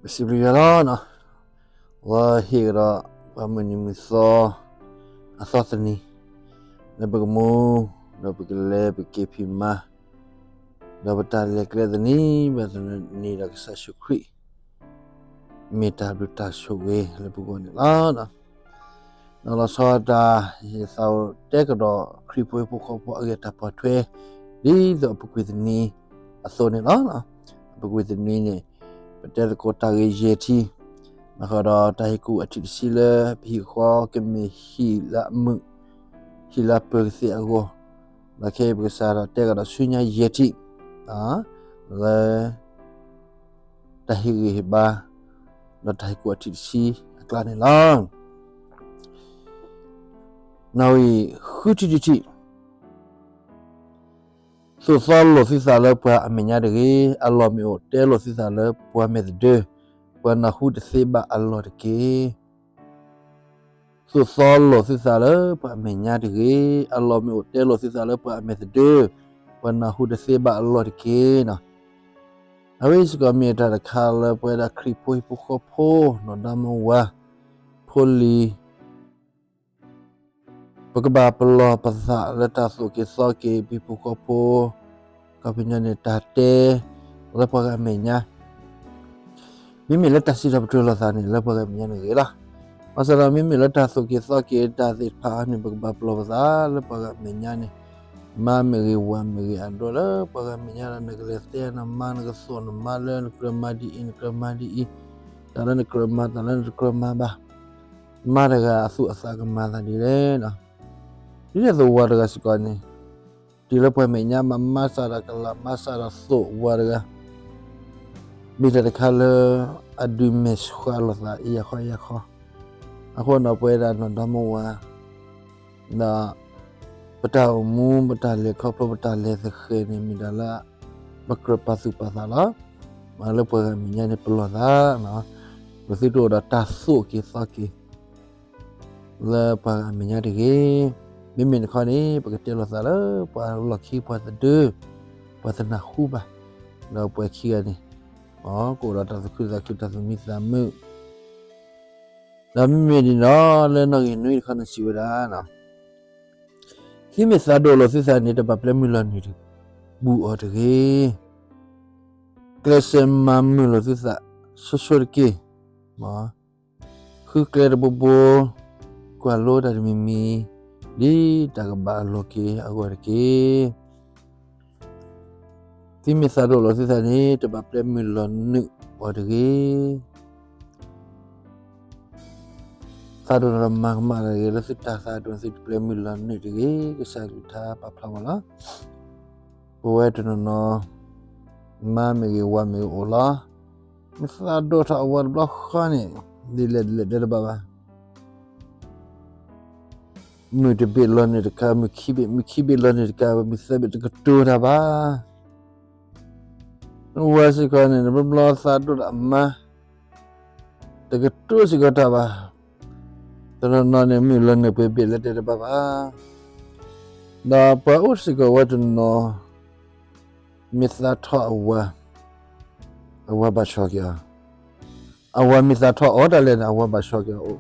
ပစံးဘျုးယွၤလီၤ. လၢဟ့ၣ်ကဒီး ပှၤမုၢ်နံၤမုၢ်သီ အသီသနံၤ လၢပကမူ ဒီးပကလဲၤပက့ၤဖံးမၤ ဒီးပတၢ်လဲၤကျဲသနံၤ ဘၣ်သနံၤဒီးကစၢ်ယ့ၣ်ၡူးခရံာ် မ့ၢ်တၢ်ဘျုးတၢ်ဆိၣ်ဂ့ၤလၢပဂီၢ်န့ၣ်လီၤ. ဒီးလီၤဆီဒၣ်တၢ် ယသးအိၣ်တဲကဒီးခရံာ်ဖိဟံၣ်ဖိဃီဖိအဂ့ၢ်တၢ်ပိာ်ထွဲ ဒ်သိးအပူၤကွံာ်သနံၤအသိးန့ၣ်လီၤ. အပူၤကွံာ်သနံၤန့ၣ် ပတဲသကိးတၢ်ဂ့ၢ်ယဲၢ်ထံၣ် ဘၣ်ဃးဒီးတၢ်ဟ့ၣ်ကူၣ်အထံးတဆံလၢပဟံၣ်ဃီကမ့ၢ်ဟံၣ်လၢအမုာ် ဟံၣ်လၢအပၢၤကသ့အဂီၢ်, ဒီးခဲအံၤပကစးထီၣ်တဲကဒီးဆူညါယဲၢ်ထံၣ် လၢ တၢ်ဟ့ၣ်ဂံၢ်ဟ့ၣ်ဘါ ဒီးတၢ်ဟ့ၣ်ကူၣ်အထံးတဆံအကျါန့ၣ်လီၤ. နီၣ်ဂံၢ်ဃုထံၣ်တထံၣ်, သိၣ်သီလိာ်သုသးလၢပှၤအမဲာ်ညါတဂ့ၤ, အလီၢ်မ့ၢ်အိၣ်တဲလိာ်သုသးလၢပှၤမဲာ်သဒၢ, ပှၤနၢ်ဟူတသ့ဘၣ်အလီၢ်တက့ၢ်. သိၣ်သီလိာ်သုသးလၢပှၤအမဲာ်ညါတဂ့ၤ, အလီၢ်မ့ၢ်အိၣ်တဲလိာ်သုသးလၢပှၤအမဲာ်သဒၢ, ပှၤနၢ်ဟူတသ့ဘၣ်အလီၢ်တက့ၢ်. အဝဲစ့ၢ်ကီးမ့ၢ်တၢ်တခါလၢပဝဲဒၣ်ခရံာ်ဖိဟံၣ်ဖိဃီဖိ နီၢ်ဒီမါဝၤ ဖိလံၤ ပကဘၣ်ပလီၢ်ပသးလၢတၢ်သိၣ်က့ၤသီက့ၤ ပဟံၣ်ဖိဃီဖိ အခီပညီန့ၣ် တၢ်တဲလၢပှၤဂၤအမဲာ်ညါ မ့မ့ၢ်လၢတၢ်စံးထီၣ်ပတြၢၤလိာ်သးန့ၣ် လၢပှၤဂၤအမဲာ်ညါန့ၣ်ဂ့ၤလီၤ. ဘၣ်ဆၣ်ဒီးမ့မ့ၢ်လၢတၢ်သိၣ်က့ၤသီက့ၤတၢ်သ့ၣ်တဖၣ်န့ၣ် ပကဘၣ်ပလီၢ်ပသးလၢပှၤဂၤအမဲာ်ညါန့ၣ် မါမ့ၢ်ဂ့ၤ ဝၤမ့ၢ်ဂ့ၤ အဒိလၢပှၤဂၤအမဲာ်ညါဒီး နကလဲၤတဲနမါ နကသိၣ်နမါလၢနကြၢးမၤဒ်အံၤ နကြၢးမၤဒ်အံၤ, တၢ်လၢနကြၢးမၤ တၢ်လၢနတကြၢးမၤဘၣ် မါတဂၤအသူၣ်အသးကမၤသးဒ်လဲၣ်. ဒ်န့ၣ်အသိးဝၤတဂၤစ့ၢ်ကီးန့ၣ် တုၤလၢပှၤမဲာ်ညါမၤ မၤစၢ်ဒီးကလၤ မၤစၢ်ဒီးသိၣ်ဝၤတဂၤ မ့ၢ်တၢ်တခါလၢ အဒုးမဲာ်ဆှးလိာ်သးအံၤယၤခီယၤခီ, အဃိဒီးပဝဲဒၣ်နီၢ်ဒီမါဝၤ ဒီး ပတၢ်အိၣ်မူ ပတၢ်လဲၤခီဖျိ ပတၢ်လဲၤသဃဲၤန့ၣ် မ့ၢ်ဒၣ်လၢ ပကြၢးပာ်သူၣ်ပာ်သးလီၤ. မ့ၢ်လၢပှၤဂၤအမဲာ်ညါန့ၣ် ပလီၢ်သး ပသုတအိၣ်ဒီးတၢ်သိၣ်က့ၤသီက့ၤ လၢပှၤဂၤအမဲာ်ညါတဂ့ၤ. မ့မ့ၢ်တခီန့ၣ် ပကတဲလိာ်သးလၢပှၤလီၢ်ခံ ပှၤသဒၢ ပှၤတနၢ်ဟူဘၣ်, ဒီးပှၤခံဂၤန့ၣ် ကအိၣ်ဒီးတၢ်သူၣ်ခုသးခု တၢ်သူၣ်မံသးမုာ် ဒီးမ့မ့ၢ်ဒ်န့ၣ်ဒီး လၢနီၣ်ဂံၢ်နွံတခီန့ၣ်စံးဝဲဒၣ်, သုမ့ၢ်သးဒိၣ်လိာ်သုသးန့ၣ် တဘၣ်ပျဲမုၢ်လီၤနုာ်တဘူၣ်အီၤတဂ့ၤ. ကျဲးစၢးမၤမုာ်လိာ်သုသးဆိဆိတက့ၢ်. ဃုကျဲတဘိဘိ, ကွၢ်လိတၢ်တမံၤမံၤ, ဒ်တၢ်ကဘၣ်အလီၢ်က့ၤအဂီၢ်တက့ၢ်. သုမ့ၢ်သးဒိၣ်လိာ်သုသးန့ၣ် တဘၣ်ပျဲမုၢ်လီၤနုာ်အီၤတဂ့ၤ. သးဒိၣ်ဒီးမၤကမၣ်တၢ်တဂ့ၤ, လၢသုတၢ်သးဒိၣ်န့ၣ် သုတပျဲမုၢ်လီၤနုာ်တဂ့ၤ. ကစၢ်ကလုၢ်ကထါပာ်ဖျါဝဲလီၤ. ပဝဲတနီၤနီၤ မါမ့ၢ်ဂ့ၤ ဝၤမ့ၢ်ဂ့ၤအိၣ်လီၤ. မ့ၢ်သးဒိၣ်ထီၣ်အဝၤတဘျီဃီန့ၣ် ဒ်လဲၣ်ဒ်လဲၣ်တဲတဘၣ်ဘၣ်. မုၢ်တဘ့ၣ်လီၤနုာ်တကး, မုၢ်ခံဘ့ၣ်, မုၢ်ခံဘ့ၣ်လီၤနုာ်တကး, မုၢ်သၢဘ့ၣ်တကတိၤတၢ်ဘၣ်. ဝၤစ့ၢ်ကီးန့ၣ် တဘျီဘျီသးဒိၣ်ဒီးအမါ တကတိၤစ့ၢ်ကီးတၢ်ဘၣ်. တနီၤနီၤန့ၣ် မုၢ်လီၤနုာ်ပှဲၤဘ့ၣ်လၢတဲတဘၣ်ဘၣ်. ဒီးပှၤအိၣ်စ့ၢ်ကီးဝဲတနီၤ မ့ၢ်သးထီၣ်အဝၤ, အဝၤဘၣ်ဆီၣ်က့ၤအီၤ, အဝၤမ့ၢ်သးထီၣ်အီၤတၢ်လဲၣ်န့ၣ် အဝၤဘၣ်ဆီၣ်က့ၤအီၤအိၣ်,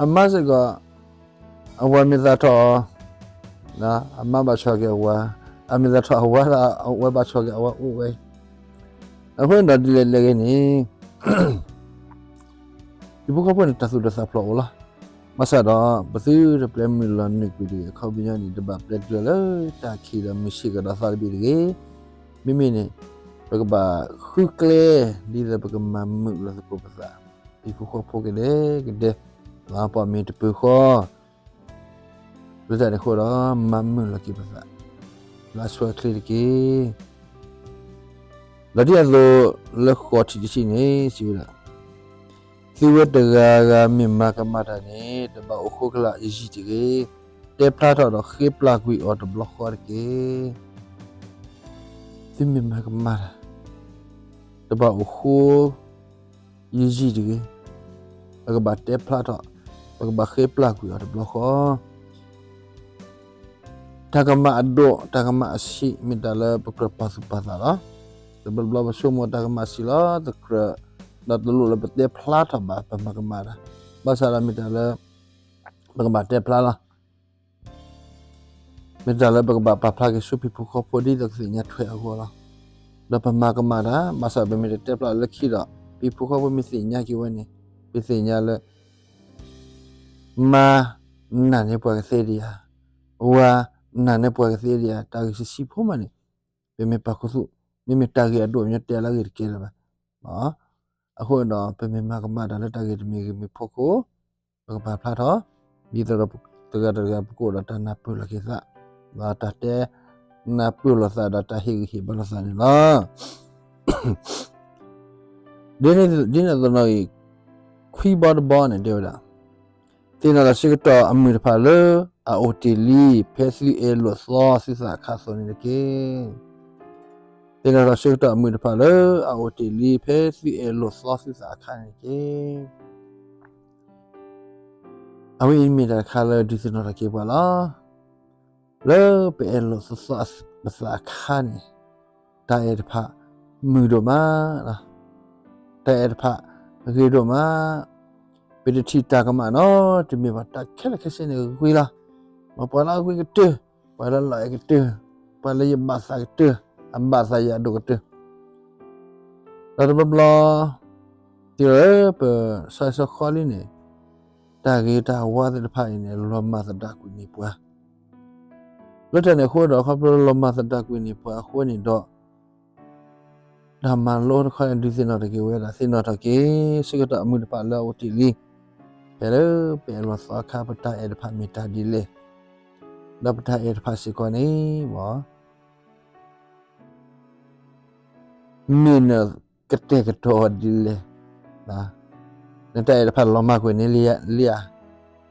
အမါစ့ၢ်ကီး အဝၤမ့ၢ်သးထီၣ်အီၤ, အမါဘၣ်ဆီၣ်က့ၤအဝၤ, အမ့ၢ်သးထီၣ်အဝၤ အဝၤဘၣ်ဆီၣ်က့ၤအဝၤအိၣ်ဝဲ. အဃိန့ၣ်ဒီးဒ်လဲၣ်ဒ်လဲၣ်ဂ့ၤန့ၣ် ဟံၣ်ဖိဃီဖိန့ၣ် တၢ်သူၣ်ဒိၣ်သးဖျိးအိၣ်လီၤ. ဘၣ်ဆၣ်ဒီး ပသုတပျဲမုၢ်လီၤနုာ်ကွံာ်တဂ့ၤ. အခီပညီန့ၣ် တဘၣ်ပျဲတြၢၤလၢတၢ်ခံးဒီးမုၢ်ဆ့ၣ်ကဒီးသးတဘ့ၣ်တဂ့ၤ. မ့မ့ၢ်န့ၣ် ပကဘၣ်ဃုကျဲ ဒ်သိးပကမၤမုာ်လိာ်သကိးပသး ဟံၣ်ဖိဃီဖိကဒဲကဒဲ လၢပှၤမ့ၢ်တပၢၤဃီ လၢတၢ်န့ၣ်အဃိဒီး မၤမုာ်လိာ်က့ၤပသး လၢအဆိအချ့တက့ၢ်. ဒီးဒ်အသိးလၢဃိးထံၣ်တထံၣ်န့ၣ် စံးဝဲဒၣ်, သုဝဲတဂၤဂၤမ့ၢ်မၤကမၣ်တၢ်န့ၣ် တဘၣ်အိၣ်ဃိကလာ်ယံာ်တဂ့ၤ. တဲဖျါထီၣ်ဒီးဃ့ပျၢ်ကွံာ်အီၤတဘျီဃီတက့ၢ်. သုမ့ၢ်မၤကမၣ်တၢ် တဘၣ်အိၣ်ဃိ ယံာ်ယံာ်တဂ့ၤ. ပကဘၣ်တဲဖျါထီၣ်, ပကဘၣ်ဃ့ပျၢ်ကွံာ်အီၤတဘျီဃီ. တၢ်ကမၣ်အဒိၣ် တၢ်ကမၣ်အဆံး မ့ၢ်တၢ်လၢပကြၢးပာ်သူၣ်ပာ်သးလီၤ. တဘျီဘျီပဆိကမိၣ်တၢ်ကမၣ်ဆံးလီၤတကြၢး, ဒီးတလိၣ်လၢပတဲဖျါထီၣ်ဘၣ် ပမၤကမၣ်တၢ်, ဘၣ်ဆၣ်ဒီးမ့ၢ်တၢ်လၢ ပကဘၣ်တဲဖျါလီၤ. မ့ၢ်တၢ်လၢပကဘၣ်ပာ်ဖျါက့ၤဆူဟံၣ်ဖိဃီဖိဒ်သိးကသ့ၣ်ညါထွဲအဂီၢ်လီၤ. ဒီးပမၤကမၣ်တၢ် ဘၣ်ဆၣ်ပမ့ၢ်တတဲဖျါလၢခံဒီး ဟံၣ်ဖိဃီဖိမ့ၢ်သ့ၣ်ညါက့ၤဝဲန့ၣ် ပသ့ၣ်ညါလၢ မါနာ်န့ၢ်ပှၤကသ့ဒံးဧါ, ဝၤနာ်န့ၢ်ပှၤကသ့ဒံးဧါ, တၢ်ဂ့ၢ်ဆံးဆံးဖိမးန့ၣ် ပမ့ၢ်ပာ်ခူသူၣ် မ့မ့ၢ်တၢ်ဂ့ၢ်အဒိၣ်အညီတဲလၢအဂ့ၢ်တကဲလၢၤဘၣ်. အဃိဒီး ပမ့ၢ်မၤကမၣ်တၢ်လၢတၢ်ဂ့ၢ်တမံၤဂ့ၤမံၤဖိခိၣ် ပကပာ်ဖျါထီၣ် ဒ်သိးဒီးတဂၤတဂၤ ပကအိၣ်ဒီးတၢ်နၢ်ပၢၢ်လိာ်က့ၤသး, ဒီးတၢ်တဲနၢ်ပၢၢ်လိာ်သးဒီးတၢ်ဟ့ၣ်ဂံၢ်ဟ့ၣ်ဘါလိာ်သးန့ၣ်လီၤ. ဒ်န့ၣ်အသိးနီၣ်ဂံၢ် ခွံဘီတဘီန့ၣ်တဲဝဲဒၣ်, သ့ၣ်နီၣ်ထီၣ်ဆၢကတီၢ်အမုၢ်တဖၣ်လၢအအိၣ်တ့ၢ်လံ ဖဲသုအဲၣ်လိာ်သီသုသးအခါအသိးန့ၣ်တက့ၢ်. သ့ၣ်နီၣ်ထီၣ်ဆၢကတီၢ်အမုၢ်တဖၣ်လၢအအိၣ်တ့ၢ်လံ ဖဲသုအဲၣ်လိာ်သီသုသးအခါန့ၣ်တက့ၢ်. အဝဲအံၤမ့ၢ်တၢ်တခါလၢဒုးသ့ၣ်နီၣ်ထီၣ်က့ၤပှၤလီၤ. လၢပအဲၣ်လိာ်သီသီပသးအခါန့ၣ် တၢ်အဲၣ်တဖၣ်မုာ်ဒိၣ်မး, တၢ်အဲၣ်တဖၣ်ဂ့ၤဒိၣ်မး, ပတထံၣ်တၢ်ကမၣ်နီတမံၤဘၣ်, တၢ်ခဲလၢာ်ခဲဆ့န့ၣ်ဂ့ၤလီၤ. မ့ၢ်ပှၤလၢအဂ့ၤကတၢၢ်, ပှၤလၢလီၤအဲၣ်ကတၢၢ်, ပှၤလၢယဘၣ်သးကတၢၢ်, အဘၣ်သးယၤဒိၣ်ကတၢၢ် ဒီးတဘျီဘျီ တုၤလၢပဆၢဂ့ၤဆၢဝါလံန့ၣ် တၢ်ဂ့ၤတၢ်ဝါသ့ၣ်တဖၣ်အံၤန့ၣ် လီၤမၢ်သဒၣ်ကွံာ်န့ၢ်ပှၤ, လၢတၢ်န့ၣ်အဃိဒီး ခီဖျိလၢလီၤမၢ်သဒၣ်ကွံာ်န့ၢ်ပှၤအဃိန့ၣ်ဒီး တၢ်မၤလိတခီန့ၣ် ဒုးသ့ၣ်နီၣ်ထီၣ်က့ၤဝဲဒၣ်, သ့ၣ်နီၣ်ထီၣ်က့ၤ ဆၢကတီၢ်အမုၢ်တဖၣ်လၢအအိၣ်တ့ၢ်လံ, ဖဲလၢပအဲၣ်လိာ်သီအခါ ပတၢ်အဲၣ်တဖၣ်မ့ၢ်တၢ်ဒ်လဲၣ်, ဒီးပတၢ်အဲၣ်တဖၣ်စ့ၢ်ကီးန့ၣ် မ့ၢ် မ့ၢ်နကတဲာ်ကတီၤဒ်လဲၣ်, နတၢ်အဲၣ်တဖၣ်လီၤမၢ်ကွံာ်န့ၢ်လံဧါ,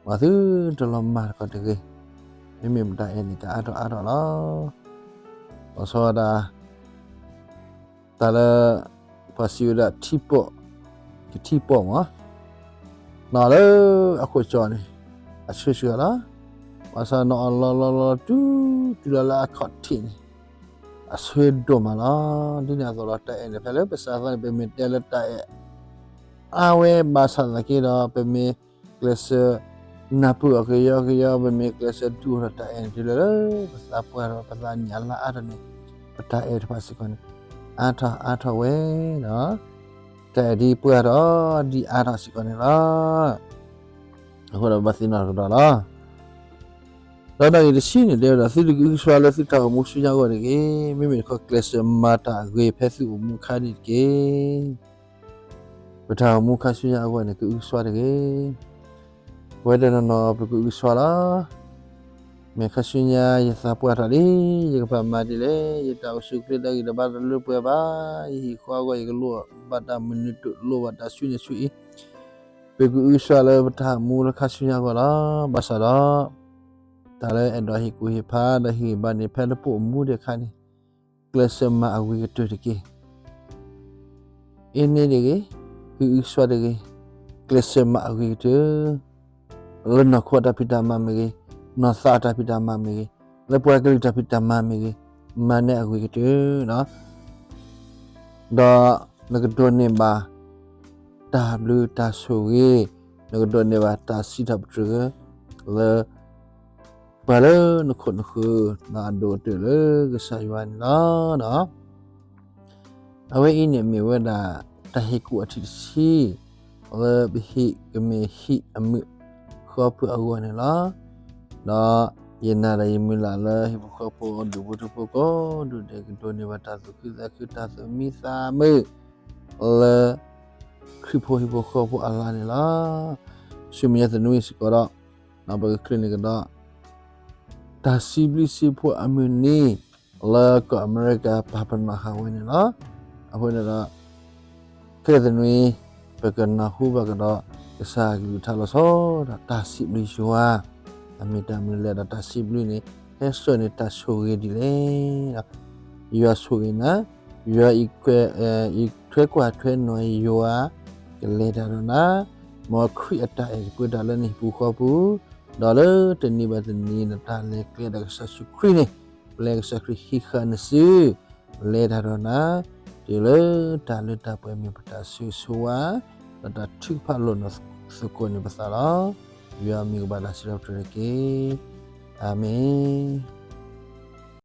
မ့ၢ်သုတလီၤမၢ်တခီတဂ့ၤ, မ့မ့ၢ်ပတၢ်အဲၣ်န့ၣ် ကအါထီၣ်အါထီၣ်လီၤ. လီၤဆီဒၣ် တၢ်လၢ ပှၤစံးဝဲဒၣ်ထံပီၣ် ကထံပီၣ်မး, နီၢ်လၢအခိၣ်ကၠီန့ၣ် အဆၢစှၤလီၤ, ဘၣ်ဆၣ်နီၢ်အီၤလီၤလီၤလီၤတုၤ တုၤလီၤလၢအခီၣ်ထံးန့ၣ် အဆၢဒိၣ်မးလီၤ. ဒ်န့ၣ်အသိးလီၤ တၢ်အဲၣ်န့ၣ် ဖဲလၢပစးသီန့ၣ် ပမ့ၢ်တဲလၢတၢ်အဲၣ် အါဝဲဘၣ်ဆၣ်သနာ်က့ဒီး ပမ့ၢ်ကျဲးစၢးနၢ်ပၢၢ်အီၤကယီကယီ, ပမ့ၢ်ကျဲးစၢးဒုးအိၣ်ထီၣ်တၢ်အဲၣ်န့ၣ် တုၤလၢလၢပသးပှၢ်ထီၣ် ပသးနံၣ်အလါအါထီၣ်န့ၣ် ပတၢ်အဲၣ်တဖၣ်စ့ၢ်ကီးန့ၣ် အါထီၣ်အါထီၣ်ဝဲဒီး တၢ်အဲၣ်ဒ်ပှၢ်ထီၣ်ဒ်အါထီၣ်စ့ၢ်ကီးန့ၣ်လီၤ. အဃိဒီးဘၣ်သ့ၣ်နီၣ်ကဒီးလီၤ. ဒီးနီၣ်ဂံၢ်တဆံန့ၣ် တဲဝဲဒၣ် သုတကအုကစွါလၢသုတၢ်အိၣ်မူဆူညါအဂီၢ်တဂ့ၤ, မ့မ့ၢ်တခီကျဲးစၢးမၤတၢ်အဂ့ၤဖဲသုအိၣ်မူအခါန့ၣ်တက့ၢ်. ပတၢ်အိၣ်မူခါဆူညါအဂီၢ်န့ၣ် ကအုကစွါတဂ့ၤ. ပဝဲတနီၤနီၤ ပကအုကစွါလီၤ. မ့ၢ်ခါဆူညါယသးပှၢ်ထီၣ်လံ, ယကဘၣ်မၤဒ်လဲၣ်, ယတၢ်အိၣ်ဆူၣ်အိၣ်ချ့တၢ်ဂံၢ်တဘါတလၢပှဲၤဘၣ်, ယဟံၣ်ဃီအဂီၢ် ယကလိၣ်ဘၣ်တၢ်မနုၤတလိၣ်ဘၣ်တၢ်ဆူန့ၣ်ဆူအံၤ, ပကအုကစွါလၢပတၢ်အိၣ်မူလၢခါဆူညါအဂီၢ်လီၤ. ဘၣ်ဆၣ်ဒီး တၢ်လၢအဲၣ်ဒိးဟ့ၣ်ကူၣ်ဟ့ၣ်ဖးဒီးဟ့ၣ်ဂံၢ်ဘါန့ၣ် ဖဲလၢပအိၣ်မူဒံးအခါန့ၣ် ကျဲးစၢးမၤအဂ့ၤကတၢၢ်တက့ၢ်. အ့န့ၣ်တဂ့ၤ, ကအုကစွါတဂ့ၤ, ကျဲးစၢးမၤအဂ့ၤကတၢၢ်, လၢနီၢ်ခိအတၢ်ဖံးတၢ်မၤမ့ၢ်ဂ့ၤ, နီၢ်သးအတၢ်ဖံးတၢ်မၤမ့ၢ်ဂ့ၤ, လၢပှၤကလုာ်တၢ်ဖံးတၢ်မၤမ့ၢ်ဂ့ၤ, မၤန့ၢ်အဂ့ၤကတၢၢ် ဒီးနကဒိးန့ၢ်ဘၣ်တၢ်ဘျုးတၢ်ဆိၣ်ဂ့ၤ, နကဒိးန့ၢ်ဘၣ်တၢ်စံးထီၣ်ပတြၢၤလၢ ပှၤလၢနခိၣ်နဃၢၤ အဒိၣ်ကတၢၢ်လၢကစၢ်ယွၤန့ၣ်လီၤ. အဝဲအံၤန့ၣ်မ့ၢ်ဝဲဒၣ် တၢ်ဟ့ၣ်ကူၣ်အထံၣ်တဆံ လၢပဟံၣ်ကမ့ၢ်ဟံၣ်အမုာ်ဃီပၢၤအဂီၢ်န့ၣ်လီၤ. ဒီးယနာ်ဒီးယမုၢ်လၢ်လၢဟံၣ်ဖိဃီဖိဒူၣ်ဖိထၢဖိကိးဒူၣ်ဒဲး ကဒိးန့ၢ်ဘၣ်တၢ်သူၣ်ခုသးခု တၢ်သူၣ်မံသးမုာ် လၢခရံာ်ဖိဟံၣ်ဖိဃီဖိအလါန့ၣ်လီၤ. ဆူမဲာ်ညါသနွံစ့ၢ်ကီးဒီး ပကချုးန့ၢ်ကဒီး တၢ်စံးဘျုးစံးဖှိၣ်အမုၢ်နံၤ လၢကီၢ်အမဲရကၤ ပာ်ပနီၣ်ဃာ်ဝဲန့ၣ်လီၤ. အဃိန့ၣ်ဒီး ခဲသနွံ ပကနၢ်ဟူဘၣ်ကဒီး ကစၢ်ကလုၢ်ကထါလီၤဆီဒၣ်တၢ် တၢ်စံးဘျုးယွၤ အမ့ၢ်တၢ်မနုၤလဲၣ်ဒီး တၢ်စံးဘျုးန့ၣ် ဟဲစိာ်န့ၢ်တၢ်ဆိၣ်ဂ့ၤဒ်လဲၣ်. ယွၤဆိၣ်ဂ့ၤနၤ, ယွၤအံးထွဲကွၢ်ထွဲနုာ်ယွၤ ကလဲၤတၢ်ဒီးနၤ, မ်ခရံာ်အတၢ်အဲၣ်ကပၢတၢ်လၢနဟံၣ်ပူၤဃီပူၤ, ဒီးလၢတနံၤဘၣ်တနံၤ နတၢ်လဲၤကျဲဒီးကစၢ်ယ့ၣ်ၡူးခရံာ်န့ၣ် ပျဲကစၢ်ခရံာ်ဟံးဃာ်နစု လဲၤတၢ်ဒီးနၤ, တုၤလၢတၢ်လၢတၢ်ပှဲၤမ့ၢ်ပတၢ်ဆိၣ်ဂ့ၤဆိၣ်ဝါ ဒီးတၢ်ထုကဖၣ်လိာ်နီၢ်သကိးန့ၣ်ပသးလီၤ. ယွၤမံၤကဘၣ်တၢ်စံးထီၣ်ပတြၢၤတက့ၢ်. အၤမ့ၣ်.